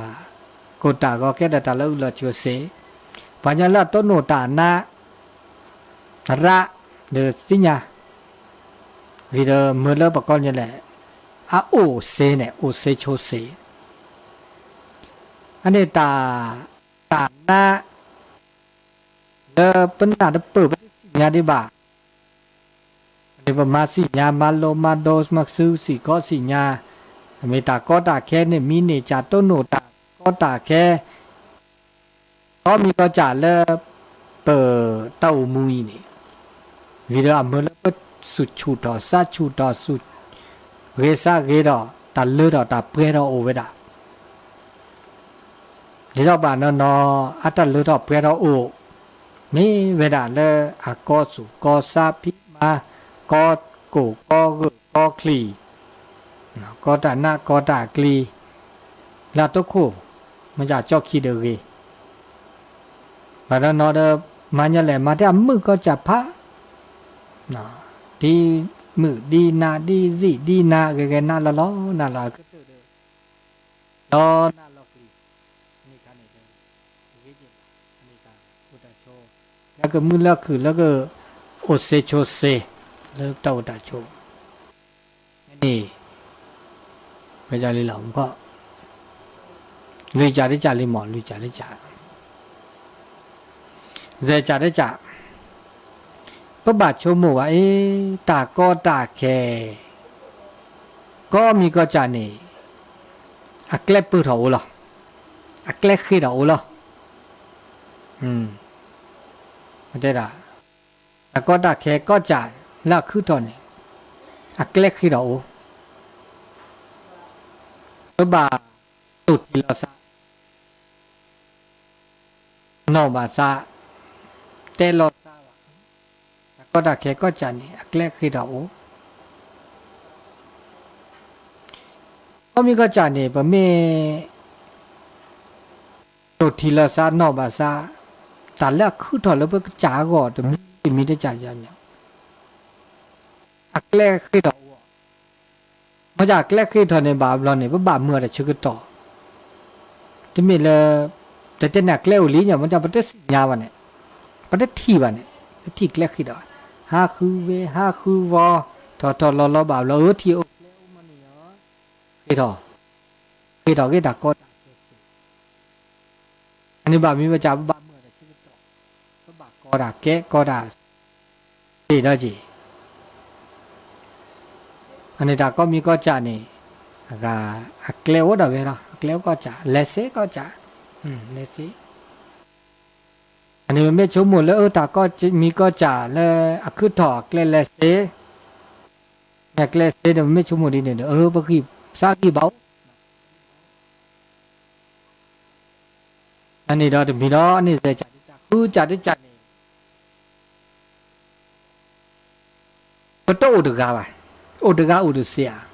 ကိၢ်တၢ်ဂီၤ ကဲထီၣ်တၢ်လၢအုၣ်လီၤဆိးစ့, ပှၤညီလၢအတိၢ်နီၣ်တၢ်နါ ရး ဒီးသ့ၣ်ညါ ဝံၤဒီးမၢလၢပကိးညါလဲၣ် အအိၣ်စ့န့ၣ် အိၣ်စ့ဆိးစ့, အန့ၣ်တၢ် တၢ်နါ လၢပနၢ်တပၢၢ် ပတသ့ၣ်ညါဒံးဘၣ်, န့ၣ်ပမၤသ့ၣ်ညါ မၤလိမၤဒိး မၤစုစ့ၢ်ကီးသ့ၣ်ညါ, မ့ၢ်တၢ်ကီတၢ်ခဲန့ၣ် မံၤန့ၢ်ကၠၢ်တိၢ်နီၣ်တၢ်ကီတၢ်ခဲ ကိးမံၤကိးကၠၢ်လၢ ပတၢ်အိၣ်မူအံၤန့ၣ်, ဝံၤဒီးအမၢလၢပသူၣ်ဆူၣ်ထီၣ်သးဆူၣ်ထီၣ် သူၣ်ဂ့ၤသးဂ့ၤဒီး တၢ်လၢထီၣ်တၢ်ပှဲၤထီၣ်အိၣ်ဝဲဒၣ် ဒ်သိးဘၣ်နီၢ်နီၢ် အတၢ်လၢထီၣ်ပှဲၤထီၣ်အိၣ်, မ့ၢ်ဝဲဒၣ်လၢအကီသူၣ်ကီသးဖံးမၤ, ကီကိၢ်ကီဂၢၢ်ကီချံ, ကီတၢ်နးကီတၢ်ကျံ, လၢတိခိၣ်, မ့ၢ်ကၠီခံဒီးဂ့ၤ, ဘၣ်နီၢ်နီၢ်ဒီး မၤညီလဲၣ် မၤတၢ်မုာ်ကီၢ်စၢ်ဖး ဒ်မုၣ်ဒ်နးဒ်ဇံၣ်ဒ်နါ ဂ့ၤဂ့ၤနးလီၤလီၤ နးလီၤကတၢၢ်ဒီး ဒီးနးလီၤကလံၤ, န့ၣ်ခါန့ၣ်ဒီး ဂ့ၤက့ၤဘၣ် အန့ၣ်တၢ်အိၣ်တၢ်ဆိး, လၢကမုာ်လၢခုၣ်လၢက အိၣ်စ့ဆိးစ့ လၢတၢ်အိၣ်တၢ်ဆိး, န့ၣ် ပကလံလီၤ လွံၢ်ကၠၢ်တကၠၢ်လံမီၢ် လွံၢ်ကၠၢ်တကၠၢ် စဲးကၠၢ်တကၠၢ်, ပဘၣ်ဆိကမိၣ်ဘၣ်အံၤ တၢ်ကီတၢ်ခဲ ကိးမံၤကိးကၠၢ်န့ၣ် အကျဲပၢၢ်ထီၣ်အိၣ်လီၤ, အကျဲဃ့ထီၣ်အိၣ်လီၤ, တဲဒၣ် တၢ်ကီတၢ်ခဲကိးကၠၢ်လၢအခုၣ်ထီၣ်န့ၣ် အကျဲဃ့ထီၣ်အိၣ်, ပဘၣ်တိၢ်ထံၣ်လီၤသး နီၢ်ဘၣ်သး တဲလီၤသးဘၣ်, တၢ်ကီတၢ်ခဲကိးကၠၢ်န့ၣ် အကျဲဃ့ထီၣ်အိၣ်, ကိးမံၤကိးကၠၢ်န့ၣ် ပမ့ၢ် တိၢ်ထံၣ်လီၤသးနီၢ်ဘၣ်သး, တၢ်လၢအခုၣ်ထီၣ်လၢပကစၢ်အဂီၢ်တမံၤ ပတထံၣ်မံတကးယၤန့ၣ် အကျဲဃ့ထီၣ်အိၣ်, မ့ၢ်ဒ်အကျဲဃ့ထီၣ်န့ၣ် ဘၣ်ဘျီန့ၣ် ပဘၣ်မုာ်အီၤတဆၢကတီၢ်, တမ့ၢ်လၢ တတဲန့ၣ်အကျဲအိၣ်လံညါ မ့ၢ်ဒ်ပတသ့ၣ်ညါဘၣ်န့ၣ်, ပတထံၣ်ဘၣ်န့ၣ်, တထံၣ်ကျဲဃ့ထီၣ်ဘၣ်, ဟးဃုဝဲ ဟးဃုဝီ, ထီၣ်ထီၣ်လီၤလီၤဘၣ်ဘျီ အၢထံၣ်အိၣ်ကျဲအိၣ်မ့ၢ်န့ၣ်လီၤ, ဃ့ထီၣ်, ဃ့ထီၣ်က့ၤတၢ်ကီတၢ်ခဲစ့ၢ် အန့ၣ်ဘၣ်မ့ၢ်ဝဲဒၣ် ပဘၣ်မုာ်အီၤတဆၢကတီၢ်, ပဘၣ်ကီတၢ်ခဲ ကီတၢ်စ့ၢ်ဒီးက့ၤ, အန့ၣ်တၢ်ကီမံၤကီစၢ်န့ၣ်, အကျဲအိၣ်ဒၣ်ဝဲလီၤ, အကျဲအိၣ်ကီစၢ် လဲၤစ့ကီစၢ်, လဲၤစ့ အန့ၣ်ပမ့ၢ်ဆိကမိၣ်လၢအၢတၢ်ကီမံၤကီစၢ်လၢအခုၣ်ထီၣ်အကျဲလဲၤစ့, မ့ၢ်အကျဲစ့ဒီး ပမ့ၢ်ဆိကမိၣ်ဒ်န့ၣ်ဒီး အၢ ပဂံၢ်စၢ်ဂံၢ်ဘါအိၣ်, အန့ၣ်ဒီးတမံၤဒီး အန့ၣ်စဲးကၢ်တကၢ် ဃုကၢ်တကၢ်န့ၣ် ပတအိၣ်တဂၤဘၣ်, အိၣ်တဂၤအိၣ်တစ့ဧါ,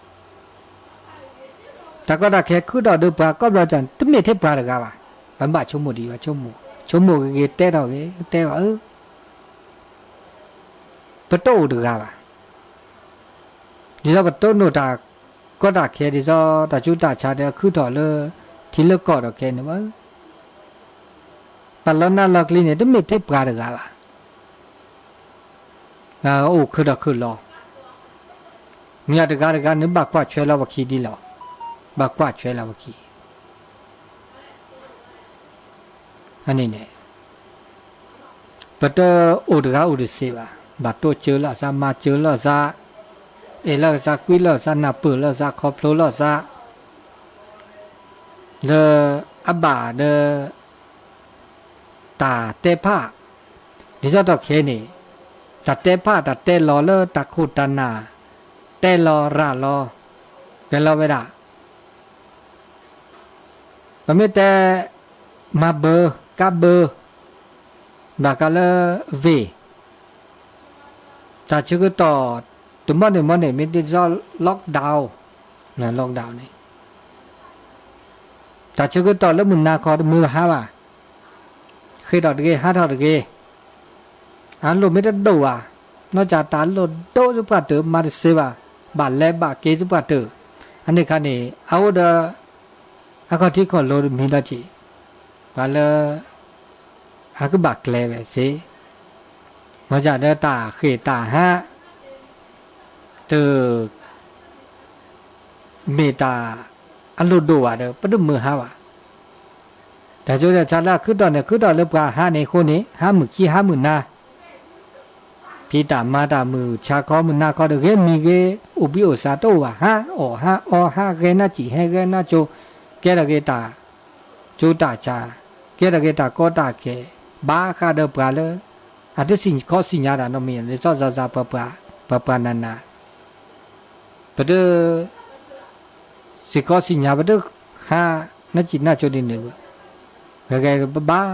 တၢ်ကီတၢ်ခဲခုၣ်ဒီးဒီးပှၤကီၢ်ဘျီကၢ်န့ၣ် တမ့ၢ်ထဲပှၤတဂၤဘၣ်, ပဘၣ်ဆိကမိၣ်ဒ်အံၤ ဆိကမိၣ်, ဆိကမိၣ်ဂ့ၤဂ့ၤ တဲထီၣ်ဂ့ၤ တဲဘၣ်အၢ ပတအိၣ်တဂၤဘၣ်, ဒ်သိးပတိၢ်နီၣ်တၢ်ကီတၢ်ခဲ ဒ်သိးတၢ်ဆူးတၢ်ဆါဒီး အခုၣ်ထီၣ်လၢ ထံလၢကီၢ်ဒီးခဲအံၤန့ၣ်ဘၣ်, ပလီနၢ်လီၤကျံန့ၣ် တမ့ၢ်ထဲပှၤတဂၤဘၣ်, အိၣ်ခုၣ်ဒီးခုၣ်လီၤ, မ့ၢ်တဂၤတဂၤန့ၣ် ဘၣ်ကွၢ်ထွဲလီၤပခံဒ်လီၤ, ဘၣ်ကွၢ်ထွဲလီၤပခံ အန့ၣ်န့ၣ် ပတအိၣ်တဂၤအိၣ်တစ့ဘၣ်, ဘၣ်တိစၢၤလိာ်သး မၤစၢၤလိာ်သး, အဲၣ်လိာ်သးကွံလိာ်သး နၢ်ပၢၢ်လိာ်သး ခီဖျိလိာ်သး လၢအဘၣ်ဒီး တၢ်တဲဖး, ဒ်သိးဒီးခဲအံၤန့ၣ် တၢ်တဲဖး တၢ်တဲလီၤလၢတၢ်ခိၣ်တၢ်နၢ်, တဲလီၤရၤလီၤ, ကဲလီၤဝဲဒၣ် ပမ့ၢ်တဲ မၤဘၢ ကးဘၢ ဘၣ်ဃးလၢ ဝ့ၢ် တၢ်ဆၢကတီၢ် တမီၢ်န့ၣ်မီၢ်န့ၣ် မ့ၢ်ဒ်သိး lockdown, lockdown န့ၣ် တၢ်ဆၢကတီၢ်လၢမုၢ်နၤခီတမုာ်ဟါဘၣ်, ဃ့ထီၣ်တဂ့ၤ ဟးထီၣ်တဂ့ၤ, အလိၣ်မ့ၢ်တဒိၣ်ဘၣ်, နီၢ်ကၢ်တၢ်လိၣ်ဒိၣ်သပှၢ်တၢၢ် မၤတစ့ဘၣ်, ဘၣ်လဲၤဘၣ်က့ၤသပှၢ်တၢၢ်, အန့ၣ်ခါန့ၣ် အအိၣ်ဒီး အခီၣ်ထံးခီၣ်လိၤတမံၤဒီးက့ၤ, ပှၤလၢ အကဘၣ်ကျဲၤဝဲစ့ၢ်, မ့ၢ်ဒ်ဒီးတၢ်ဃ့ၢ်တၢ်ဟး တ မ့ၢ်တၢ်အလိၣ်ဒိၣ်ဘၣ်ဒီး ပတမုာ်ဟါဘၣ်. တၢ်ကၠိတၢ်ဆါလၢအခုၣ်ထီၣ်န့ၣ် ခုၣ်ထီၣ်လၢပှၤဟါန့ၣ်အဃိန့ၣ် ဟါမုၢ်ခံဟါမုၢ်နၤ, ဖံးတၢ်မၤတၢ်မုၢ်ဆါခီမုၢ်နၤခီဒီး ဂ့ၤမံၤဂ့ၤ အိၣ်ဘှံးအိၣ်သါတအိၣ်ဘၣ်, ဟါအီၣ်ဟါအီ ဟါဂဲၤနါစံၣ် ဟဲဂဲၤနါကၠိ, ကဲထီၣ်က့ၤတၢ် ကၠိတၢ်ဆါ, ကဲထီၣ်က့ၤတၢ်ကီတၢ်ခဲ, ဘၣ်ဃးဒီးပှၤလၢ အတစံၣ်ခီစံၣ်ညါတၢ်နီတမံၤ ဒ်သိးစၢ်စၢ်ပှၤပှၤ ပှၤပှၤနၤနၤ, ပတ စံၣ်ခီစံၣ်ညါ ပတဟါ နါစံၣ်နါကၠိဒ်န့ၣ်ဘၣ်, ဂ့ၤဂ့ၤပဘၣ်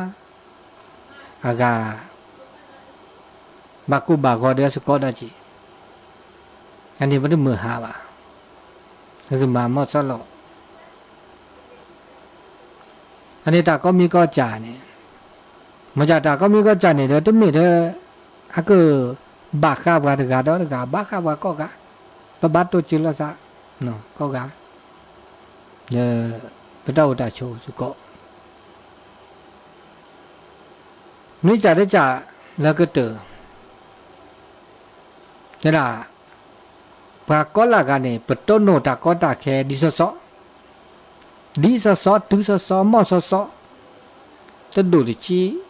အဂၤ ဘၣ်ကိၢ်ဘၣ်ဂီၤဒီးစ့ၢ်ကီးဒီးက့ၤ, အန့ၣ်ပတမုာ်ဟါဘၣ်, မၤမီၢ်ဆီလီၤ အန့ၣ်တၢ်ကီမံၤကီၢ်စၢ်န့ၣ်, မ့ၢ်ဒ်တၢ်ကီမံၤကီၢ်စၢ်န့ၣ်ဒီး တမ့ၢ်ထဲ အက ဘၣ်ဃးပှၤတဂၤဒီးတဂၤ ဘၣ်ဃးပှၤကိးဂၤ, ပဘၣ်တိစၢၤလိာ်သး ကိးဂၤ, ဒီး ပတၢ်အိၣ်တၢ်ဆိးစ့ၢ်ကီး မ့ၢ်ကၢ်တကၢ်လၢကတၢၢ် တဲဒၣ် ပှၤကိးလၢဂၤန့ၣ် ပတိၢ်နီၣ်တၢ်ကီတၢ်ခဲဒ်သိးသိး, ဒ်သိးသိး တုၤသိးသိး မီၢ်သိးသိး, တဒိၣ်တဆံး,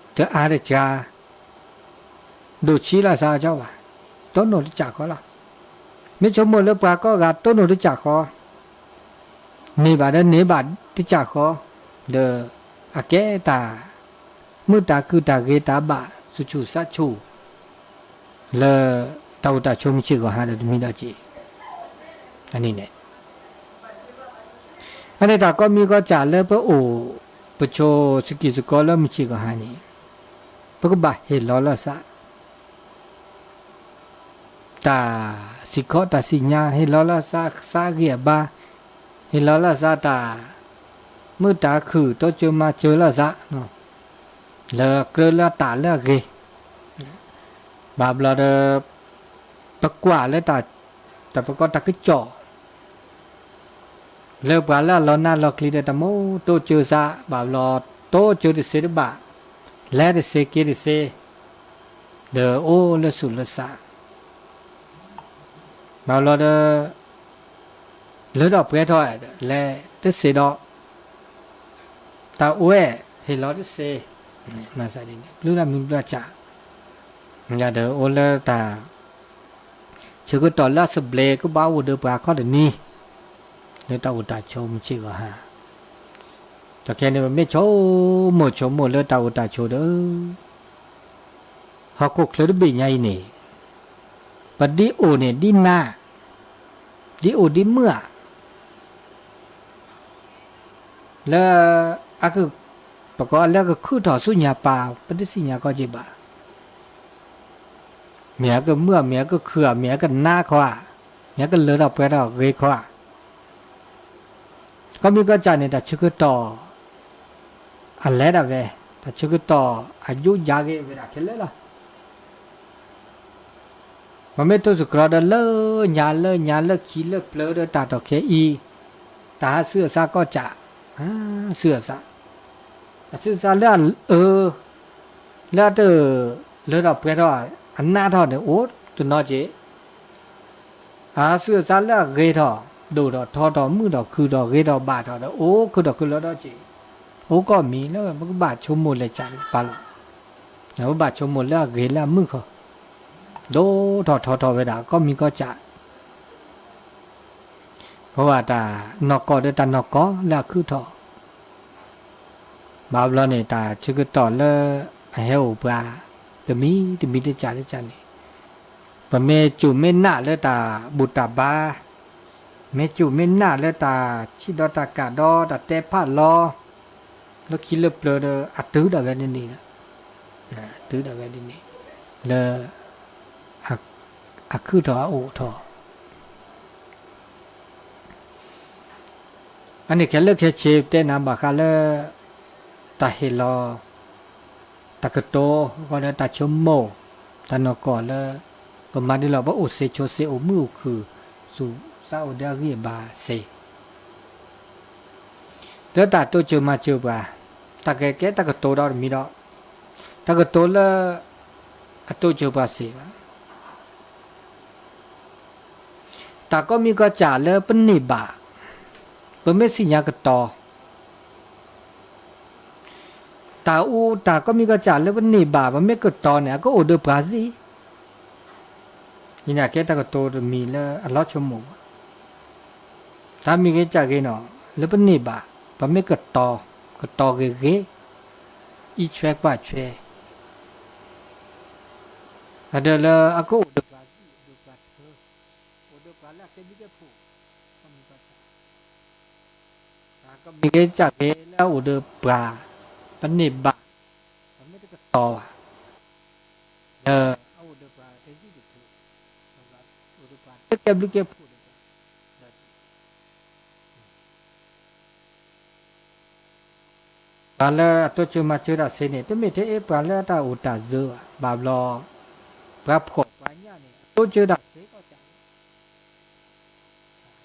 တအါတစှၤ, ဒိၣ်ဆံးလၢသးကီဘၣ်, တိၢ်နီၣ်တကၢ်ဃီလီၤ. မ့ၢ်ဆိကမိၣ်လၢပှၤကိးဂၤတိၢ်နီၣ်တကၢ်ဃီ န့ၢ်ဘၣ်ဒီးန့ၢ်ဘၣ်တကၢ်ဃီ, ဒီး အကဲတၢ် မုာ်တၢ်ခုၣ်တၢ်ဂ့ၤတၢ်ဘၣ် ဆူၣ်ဆူၣ်ဆါဆူၣ် လၢ တၢ်အိၣ်တၢ်ဆိးမုၢ်ဆ့ၣ်ဂီၤဟါဒီးတမံၤဒီးက့ၤ, အန့ၣ်န့ၣ် အန့ၣ်တၢ်ကီမံၤကီၢ်စၢ်လၢပအိၣ် ပဆိးစကံၢ်စကီးလၢမုၢ်ဆ့ၣ်ဂီၤဟါန့ၣ် ပကဘၣ်ဟ့ၣ်လီၤလီၤသး တၢ်စံၣ်ခီတၢ်စံၣ်ညါ ဟ့ၣ်လီၤလီၤသးသးဂံၢ်အဘါ, ဟ့ၣ်လီၤလီၤသးတၢ် မုာ်တၢ်ခုၣ် တိစၢၤမၤစၢၤလီၤသး, လၢကြၢးလၢအတၢ်လၢအဂ့ၤ, ဘၣ်ဘျီဒီး ပကွၢ်လၢ တၢ်ပကီတၢ်ကစီၣ် လၢပှၤလၢအလီၤနးလီၤကျံၤဒီး တၢ်မိၣ်တိစၢၤသး ဘၣ်ဘျီ တိစၢၤတသ့တဘၣ်, လဲၤတသ့က့ၤတသ့, ဒီးအိၣ်လၢသူၣ်လၢသး ဘၣ်ဘျီဒီး လၢထီၣ်ပှဲၤထီၣ် လဲၤတသ့ဒီး တၢ်အိၣ်ဝဲဟ့ၣ်လီၤတသ့, မၤသးဒ်န့ၣ် ဘျုးတၢ်မုာ်ဘျုးတၢ်စၢ်, ယၤဒီးအိၣ်လၢတၢ် ဆၢကတီၢ်လၢအသဘျ့ကဘၣ်အိၣ်ဒီးပှၤခီတနံၤ, လၢတၢ်အိၣ်တၢ်ဆိးမုၢ်ဆ့ၣ်ဂီၤဟါ, ဒီးခဲန့ၣ် ပမ့ၢ်ဆိကမိၣ်ဆိကမိၣ်လၢတၢ်အိၣ်တၢ်ဆိးဒီး ဟီၣ်ခိၣ်ချၢတဘ့ၣ်ညါအံၤန့ၣ် ပဒ်အိၣ်န့ၣ်ဒ်နၤ, ဒ်အိၣ်ဒ်မုာ်ဧါ, လၢ အက ပကိးလၢအကခုၣ်ထီၣ်ဆူညါပၢ် ပတသ့ၣ်ညါကီၢ်က့ဘၣ်, မ့ၢ်အကမုာ်ဧါ, မ့ၢ်အကခုၣ်ဧါ, မ့ၢ်အကနါခီဧါ, မ့ၢ်အကလၢထီၣ်ပှဲၤထီၣ်ဂ့ၤခီဧါ, ကီၢ်မံၤကီၢ်စဲၣ်န့ၣ် တၢ်ဆၢကတီၢ် အလဲၤဒၣ်ဝဲ, တၢ်ဆၢကတီၢ်အယိယၤဂ့ၤဝဲဒၣ်ခဲလၢာ်လီၤ. ပမ့ၢ်တိစ့ၢ်ကီးဒီးလၢညါလၢညါလၢခံလၢပျၢၤဒီးတၢ်ထီၣ်ခဲအံၤ, တၢ်ဟးဆူအသးကီၢ်စဲၣ်, ဟးဆူအသး, အဆူအသးလၢအအၢ, လၢအတ လၢထီၣ်ပှဲၤထီၣ်, အနးထီၣ်န့ၣ်အိၣ်တနီၤက့ အဟးဆူအသးလၢအဂ့ၤထီၣ်, ဒိၣ်ထီၣ်ထီထီၣ် မုာ်ထီၣ်ခုၣ်ထီၣ် ဂ့ၤထီၣ်ဘၣ်ထီၣ်ဒီး အိၣ်ခုၣ်ထီၣ်ခုၣ်လီၤဒီးက့, အိၣ်ကီၢ်မံၤလၢပကဘၣ်ဆိကမိၣ်လဲၤစးပာ်လီၤ, ပဘၣ်ဆိကမိၣ်လၢအဂ့ၤလၢအမုာ်ခီ, ဒိၣ်ထီၣ်ထီထီၣ်ဝဲဒၣ်ကီၢ်မံၤကီၢ်စဲၣ်, ပဝဲတၢ်နီၢ်ကီၢ်ဒီးတၢ်နီၢ်ကီၢ်လၢအခုၣ်ထီၣ် ဘၣ်ဘျီန့ၣ် တၢ်ဆၢကတီၢ်လၢအဟဲအိၣ်ပှၤ တမံၤတမံၤတကးတကးန့ၣ်, ပမ့ၢ်စူၢ်မ့ၢ်နာ်လၢတၢ်ဘူၣ်တၢ်ဘါ, မ့ၢ်စူၢ်မ့ၢ်နာ်လၢတၢ်ဆံးဒီးတၢ်ကးဒီးတၢ်တဲဖးလီၤ, လၢခံလၢပျၢၤဒီး အတုၤဒၣ်ဝဲဒ်န့ၣ်လီၤ, အတုၤဒၣ်ဝဲဒ်န့ၣ်, လၢ အခုၣ်ထီၣ်အအိၣ်ထီၣ် အန့ၣ်ခဲလၢာ်ခဲဆ့တဲနၤဘၣ်ဃးလၢ တၢ်ဟ့ၣ်လီၤ တၢ်ကတိၤ ဃီဒီးတၢ်ဆိကမိၣ် တၢ်နီၢ်ကီၢ်လၢ ပမၤဒ်လီၤ ပအိၣ်သ့ဆိးသ့ အိၣ်မုာ်အိၣ်ခုၣ် သူၣ်သးအိၣ်ဒီးအဂံၢ်အဘါသ့, လၢတၢ်တိစၢၤမၤစၢၤပှၤ, တၢ်ကကဲတၢ်ကတိၤဒီးတမံၤဒီး တၢ်ကတိၤလၢ အတိစၢၤပှၤသ့ဘၣ်. တၢ်ကိးမံၤကိးစၢ်လၢပန့ၢ်ဘၣ်, ပမ့ၢ်သ့ၣ်ညါကတီၤ, တၢ်အူတၢ်ကိးမံၤကိးစၢ်လၢပန့ၢ်ဘၣ် ပမ့ၢ်ကတီၤန့ၣ် အကအိၣ်ဒီးပှၤသ့, အံၤန့ၣ်ကဲတၢ်ကတိၤတမံၤလၢအလီၤဆိကမိၣ်ဘၣ်. တၢ်မ့ၢ်ဂ့ၤစၢ်ဂ့ၤနီၤ လၢပန့ၢ်ဘၣ် ပမ့ၢ်ကတီၤ, ကတီၤဂ့ၤဂ့ၤ, အံးဆွဲကွၢ်ဆွဲ အဒၢးလၢအကအိၣ်ဒီးပှၤဂံၢ်အိၣ်ဒီးပှၤဆၢ, အိၣ်ဒီးပှၤလၢအကဲဘျုးကဲဖှိၣ်, ကီးမံၤကီးစၢ်, တၢ်ကမံၤဂ့ၤစၢ်ဂ့ၤလၢအအိၣ်ဒီးပှၤ, ပန့ၢ်ဘၣ်, ပမ့ၢ်တကတီၤဘၣ်, ဒီးအအိၣ်ဒီးပှၤတယုၢ်တထုး, အိၣ်ဒီးပှၤတကဲဘျုးကဲဖှိၣ်ဒီးပှၤ, ပှၤလၢအတိစၢၤမၤစၢၤတၢ်သ့န့ၣ် တမ့ၢ်ထဲအ့ၣ်ပှၤလၢအတၢ်အိၣ်တၢ်စၢၤဘၣ်, ဘၣ်ဘျီ ပှၤဖှီၣ်ပှၤညၣ်န့ၣ် အတိစၢၤတၢ်သ့ကီးစၢ်လီၤ.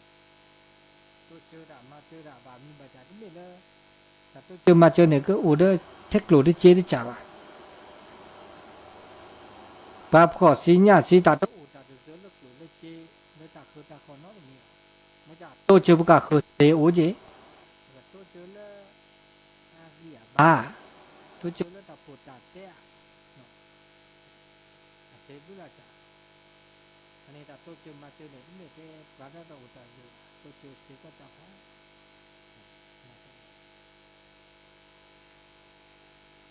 တိစၢၤတၢ်မၤစၢၤတၢ်ဘၣ်မံၤဘၣ်စၢ် တမ့ၢ်လၢ တၢ်တိစၢၤမၤစၢၤန့ၣ် ကအိၣ်ဒီးထဲကျိၣ်တစ့တစၢ်ဘၣ်. ပှၤဖှီၣ်သ့ညၣ်သ့ တၢ်တအိၣ်တၢ်တစၢၤလၢကျိၣ်လၢစ့ လၢတၢ်ဃၢတၢ်ဃီနီတမံၤဘၣ်. မ့ၢ်တၢ်တိစၢၤပကဃၢၤသ့အိၣ်က့ၤ, တိစၢၤလၢ အဂံၢ်အဘါ, တိစၢၤလၢတၢ်ဖှီၣ်တၢ်စ့ဧါ, အသ့ဘျုးလၢ်စၢ်, အန့ၣ်တၢ်တိစၢၤမၤစၢၤန့ၣ် တမ့ၢ်ထဲပှၤလၢတၢ်အိၣ်တၢ်စၢၤဘၣ်, တိစၢၤသ့ကီးစၢ်ဖး လၢတၢ်ဆၢကတီၢ်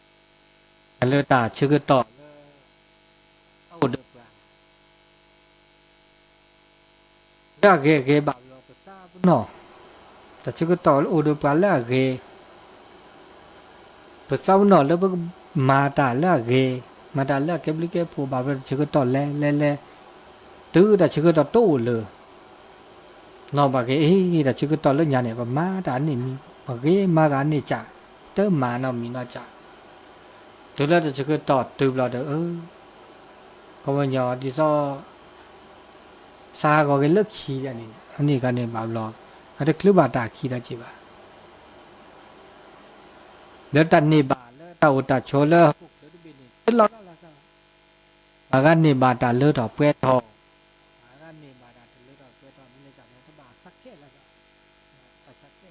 လၢ အအိၣ်ဒီးပှၤ လၢအဂ့ၤအဂ့ၤဘၣ်လီၤ ပသးပနီၣ်, တၢ်ဆၢကတီၢ်လၢအိၣ်ဒီးပှၤလၢအဂ့ၤ, ပသးပနီၣ်လၢပမၤတၢ်လၢအဂ့ၤ, မၤတၢ်လၢအကဲဘျုးကဲဖှိၣ်ဘၣ်ဘျီ တၢ်ဆၢကတီၢ်လဲၤလဲၤလဲၤ, တုၤတၢ်ဆၢကတီၢ်တအိၣ်လၢၤ နီၢ်ဘၣ်က့ၤအ့ၣ် တၢ်ဆၢကတီၢ်လၢညါန့ၣ် ပမၤတၢ်အန့ၣ်မံၤ ပဂ့ၤမၤဂ့ၤအန့ၣ်စၢ်, တမၤနီတမံၤနီတစၢ်, တုၤလၢတဆၢကတီၢ်တုၤဘျီဒီး ခီပညီဒ်သိး စးဟးဂီၤက့ၤလၢခံဒၣ်န့ၣ် အန့ၣ်ခါန့ၣ်ဘၣ်ဘျီ အတချုးဘၣ်တၢ်ခံဒီးက့ၤဘၣ် လၢတၢ်န့ၢ်ဘၣ်လၢတၢ်အိၣ်တၢ်ဆိးလၢဟီၣ်ခိၣ်ချၢတဘ့ၣ်န့ၣ် တလီၤဂာ်လီၤသးဘၣ်. ပှၤဂၤန့ၢ်ဘၣ်တၢ်လၢထီၣ်ပှဲၤထီၣ်, ပှၤဂၤန့ၢ်ဘၣ်တၢ်တလၢထီၣ်ပှဲၤထီၣ် မ့ၢ်လၢတၢ်န့ၣ် တဘၣ်ဆါခဲလၢာ်သး, တၢ်ဆါခဲလၢာ်တဂ့ၤ,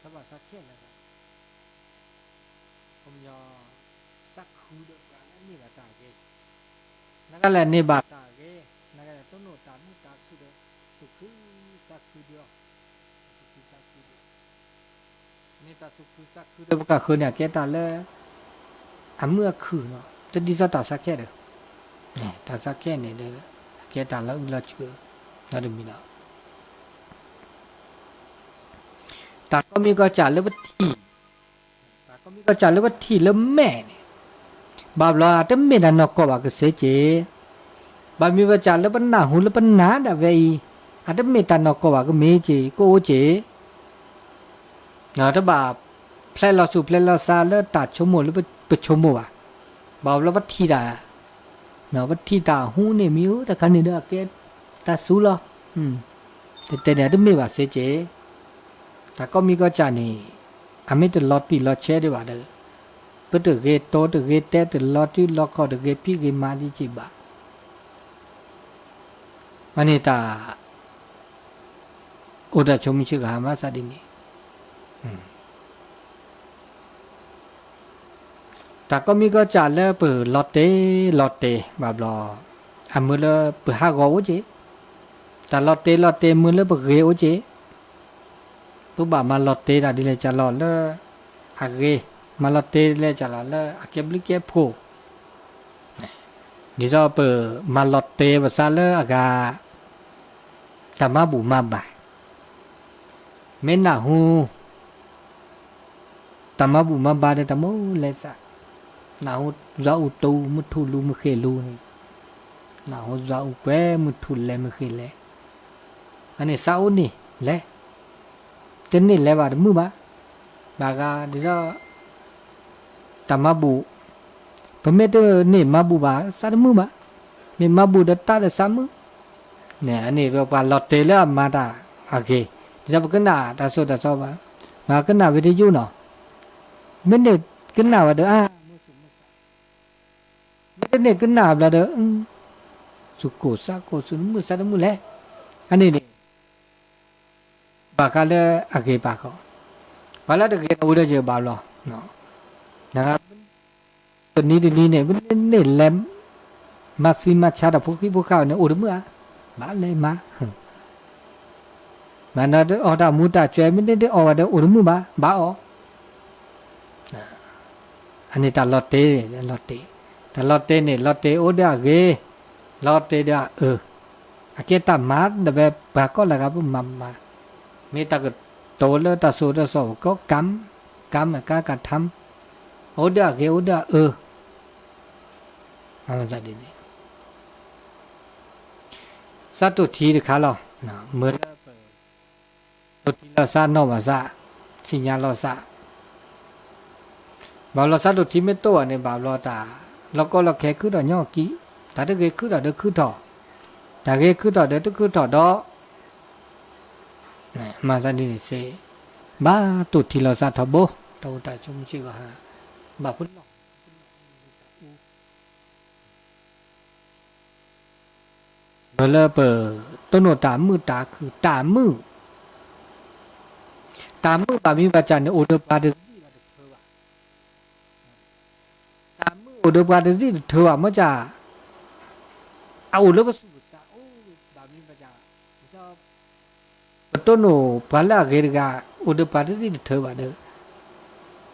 တဘၣ်ဆါခဲလၢာ်သး ခီပညီ သးခုဒီးပှၤလၢန့ၢ်ဘၣ်တၢ်အဂ့ၤ, နကလဲၤန့ၢ်ဘၣ်တၢ်အဂ့ၤ, နကလဲၤတိၢ်နီၣ်တၢ်မုာ်တၢ်ခုၣ်ဒီး သူၣ်ခုသးခုဒုးအီၤ, သူၣ်ခုသးခုဒုးအီၤ, န့ၣ်တၢ်သူၣ်ခုသးခုဒီးပကဃုန့ၣ် အကဲတၢ်လၢ အမုာ်အခုၣ်လီၤ, တဒ်သိးတၢ်ဆါခဲဒီး, တၢ်ဆါခဲန့ၣ်ဒီး အကဲတၢ်လီၤအုၣ်လီၤဆူၣ် ဒီတမံၤလီၤ. တၢ်ကီမံၤကီၢ်စၢ်လၢပထံၣ်, တၢ်ကီမံၤကီၢ်စၢ်လၢပထံၣ်လၢမဲာ်န့ၣ်, ဘၣ်ဘျီအတမ့ၢ်တၢ်နီၢ်ကီၢ်ဘၣ်ကစ့က့ၤ, ဘၣ်မံၤဘၣ်စၢ်လၢပနၢ်ဟူလၢပနၢ်ဒၣ်ဝဲအံၤ, အတမ့ၢ်တၢ်နီၢ်ကီၢ်ဘၣ်ကမ့ၢ်က့ၤ ကအိၣ်က့ၤ တဘၣ်ဖျဲးလီၤသူၣ်ဖျဲးလီၤသးလၢတၢ်ဆိကမိၣ်လၢပဆိကမိၣ်ဘၣ်. ဘၣ်ဘျီပထံၣ်တၢ်, ပထံၣ်တၢ်ဟူန့ၣ်မ့ၢ်ဧိၤ တခါန့ၣ်ဒီးအကဲတၢ်သူလီၤ. တဲတဲန့ၣ် အတမ့ၢ်ဘၣ်စ့က့ၤ, တၢ်ကီမံၤကီၢ်စၢ်န့ၣ် အမ့ၢ်တလီၤတံၢ်လီၤဆဲးဒံးဘၣ်ဒီး ပတဂ့ၤတိတဂ့ၤတဲ တလီၤတံၢ်လီၤခီၣ် တဂ့ၤဖံးဂ့ၤမၤဒံးက့ၤဘၣ်. အန့ၣ်တၢ် အိၣ်တၢ်ဆိမုၢ်ဆ့ၣ်ကဟါမးစးဒ်န့ၣ်, တၢ်ကီမံၤကီၢ်စၢ်လၢပလီၤတဲာ်လီၤတဲာ်ဘၣ်ဘျီ, အမုာ်လၢပဟးဂီၤအိၣ်က့ၤ, တၢ်လီၤတဲာ်လီၤတဲာ်မုာ်လၢပဂ့ၤအိၣ်က့ၤ, ပဘၣ်မၤလီၤတဲာ်တၢ်ဒ်လဲၣ်ကလီၤလၢအဂ့ၤ, မၤလီၤတဲာ်လဲၣ်ကလီၤလၢအကဲဘျုးကဲဖှိၣ်, ဒ်သိးပမၤလီၤတဲာ်ပသးလၢအဂၤ တၢ်မၤဘူၣ်မၤဘါ, မ့ၢ်နၢ်ဟူ တၢ်မၤဘူၣ်မၤဘါဒီးတၢ်မိၣ်လဲၤသး, နၢ်ဟူယွၤအူတူမုၢ်ထူၣ်လူၤမုၢ်ဃ့ၢ်လူၤန့ၣ်, နၢ်ဟူယွၤအူကွဲမုၢ်ထူၣ်လဲၤမုၢ်ဃ့ၢ်လဲၤ, အန့ၣ်သးအိၣ်န့ၣ်လဲၤ, တန့ၢ်လဲၤဘၣ်တမုာ်ဘၣ်, ဘၣ်ဂၤဒ်သိး တၢ်မၤဘူၣ်, ပမ့ၢ်တန့ၢ်မၤဘူၣ်ဘၣ် သးတမုာ်ဘၣ်, မ့ၢ်မၤဘူၣ်ဒီးတၢ်ဒီးသးမုာ်, န့ၣ် အန့ၣ်ဒီးပှၤလီၤတဲာ်လၢအမၤတၢ်အဂ့ၤ, ဒ်သိးပကနၣ်တၢ်စိတၢ်ကမီၤဘၣ်, မ့ၢ်ကနၣ်ဝဲတယိၣ်နီၤ, မ့ၢ်န့ၢ်ကနၣ်ဝဲဒီး အါ မုာ်သူၣ်မုာ်သး, မ့ၢ်တန့ၢ်ကနၣ်ဘျီဒီး သူၣ်ကိၢ်သးကိၢ် သူၣ်တမုာ်သးတမုာ်လဲၣ်, အန့ၣ်န့ၣ် ဘၣ်ဃးလၢအဂ့ၤဘၣ်ဃီ, ပှၤလၢတဂ့ၤဒီးဝံၤဒီးယဘၣ်ဘျီ, တနံၤတနံၤန့ၣ် ပန့ၢ်လဲၤ မၤသံမၤဆါတၢ်ဖိဃံဖိဃာ်န့ၣ် အိၣ်တမုာ်ဧါ, ဘၣ်လဲၤမၤ, မၤနီၤအီၣ်တၢ်မူတၢ်ကွဲ မ့ၢ်န့ၢ်တအီၣ်ဘၣ်ဒီးအိၣ်တမုာ်ဘၣ် ဘၣ်အီၣ် အန့ၣ်တၢ်လီၤတဲာ်, လီၤတဲာ်, တၢ်လီၤတဲာ်န့ၣ် လီၤတဲာ်အိၣ်ဒီးအဂ့ၤ, လီၤတဲာ်ဒီးအအၢ, အကဲတၢ်မၤဒီးဝဲပှၤကိးလၢဂၤပမၤမၤ, မ့ၢ်တၢ်ကတိၤလၢတၢ်စိၤတၢ်စီၤပကီး ကၢမ်, ကၢမ်အကါကထၢမ်, အိၣ်ဒီးအဂ့ၤအိၣ်ဒီးအအၢ, မၤမၤသးဒ်န့ၣ် သးတိၢ်ထံတခါလီၤ, မ့ၢ်လၢပ တိၢ်ထံလီၤသးနီၣ်ဘၣ်သး, သ့ၣ်ညါလီၤသး, ဘၣ်ဘျီသးတိၢ်ထံမ့ၢ်တိၢ်ဘၣ်န့ၣ် ဘၣ်ဘျီတၢ် လီၢ်ကီလီၢ်ခဲခုဒီးညီကံ, တၢ်တဂ့ၤခုထီၣ်ဒီးခုထီၣ်, တၢ်ဂ့ၤခုထီၣ်ဒီးတခုထီၣ်ဒီး မၤသးဒ်န့ၣ်စ့ၢ်, ဘၣ်တိၢ်ထံလီၤသးထီဘိ, တၢ်အိၣ်တၢ်ဆိးမုၢ်ဆ့ၣ်ဂီၤဟါ, ဘၣ်ဖုလီၢ် မ့ၢ်လၢပတိၢ်နီၣ်တၢ်မုာ်တၢ်ခုၣ်တၢ်မုာ်, တၢ်မုာ်ဘၣ်မံၤဘၣ်စၢ်န့ၣ် အိၣ်ဒီးပှၤတသ့ၣ်ဘၣ်တထၢဘၣ်, တၢ်မုာ်အိၣ်ဒီးပှၤတသ့ၣ်တထၢဘၣ် မ့ၢ်စၢ်, အအိၣ်လၢပသူၣ်ပသးအိၣ်ဘၣ်မံၤဘၣ်စၢ်, ဒ်သိး ပတိၢ်နီၣ်ပှၤလၢအဂ့ၤတဂၤ အိၣ်ဒီးပှၤတသ့ၣ်တထၢဘၣ်ဒီး,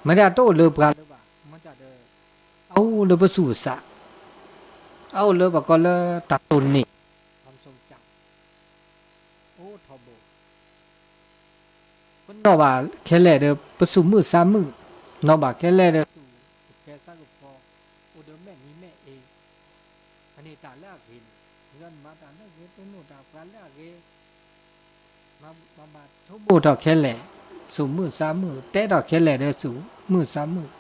မ့ၢ်ဒၣ်တအိၣ်လၢပှၤလၢၤဘၣ် မ့ၢ်စၢ်ဒီး, အအိၣ်လၢပသူၣ်ပသး, အအိၣ်လၢပှၤကိးလၢတၢ်တိၢ်န့ၢ်, အိၣ်ထီဘိ ပနီၣ်ဘၣ်ခဲလၢာ်ဒီး ပသူၣ်မုာ်သးမုာ်, နီၣ်ဘၣ်ခဲလၢာ်ဒီးသူၣ်ကဖဲသးကဖီ, အိၣ်ဒီးမဲာ်မံၤမဲာ်အ့, အန့ၣ်တၢ်လၢအဂ့ၤန့ၣ်, ဒ်သိးနမၤတၢ်လၢအဂ့ၤ တိၢ်နီၣ်တၢ်ပှၤလၢအဂ့ၤ, မၤမၤဆိကမိၣ်ထီၣ်ခဲလၢာ်, သူၣ်မုာ်သးမုာ်, တဲထီၣ်ခဲလၢာ်ဒီးသူၣ်မုာ်သးမုာ်,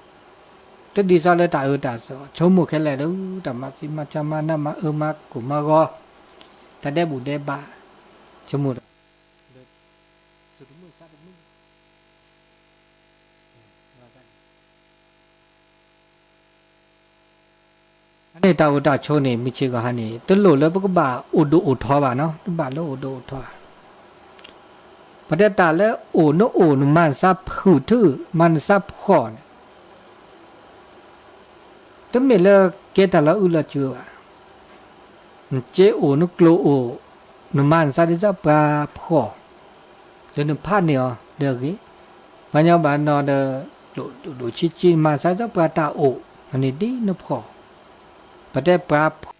ဒ်သိးလၢတၢ်အၢတၢ်သီ ဆိကမိၣ်ခဲလၢာ်ဒီး တၢ်မၤသံမၤဆါ မၤနးမၤအၢ မၤကိၢ်မၤဂီၤ, တၢ်ဒဲးဘူးဒဲးဘး, ဆိကမိၣ်ဒီး အန့ၣ်တၢ်အိၣ်တၢ်ဆိးန့ၣ် မုၢ်ဆ့ၣ်ဂီၤဟါန့ၣ် တလိၣ်လၢပကဘၣ်အိၣ်ဒိၣ်အိၣ်ထီဘၣ်နီၤ, တဘၣ်လၢအိၣ်ဒိၣ်အိၣ်ထီ. ပတဲတၢ်လၢအိၣ်နအိၣ် နမၤနသးဖုၣ်ထူၣ် မၤနသးဖှီၣ်န့ၣ် တမ့ၢ်လၢကဲတၢ်လီၤအုၣ်လီၤစုဘၣ်. နစ့အိၣ် နကျိၣ်အိၣ် နမၤနသးဒ်သိးပှၤဖှီၣ်, ဒီးနဖးန့ၢ်အီၤဒီးအဂ့ၤ, ပှၤညီဘၣ်နီၤဒီး ကျိၣ်ဒိၣ်ဒိၣ်ဆံးဆံး နမၤနသးဒ်သိးပှၤတၢ်အိၣ် အန့ၣ်ဒ်နဖှီၣ်, ပတဲပှၤ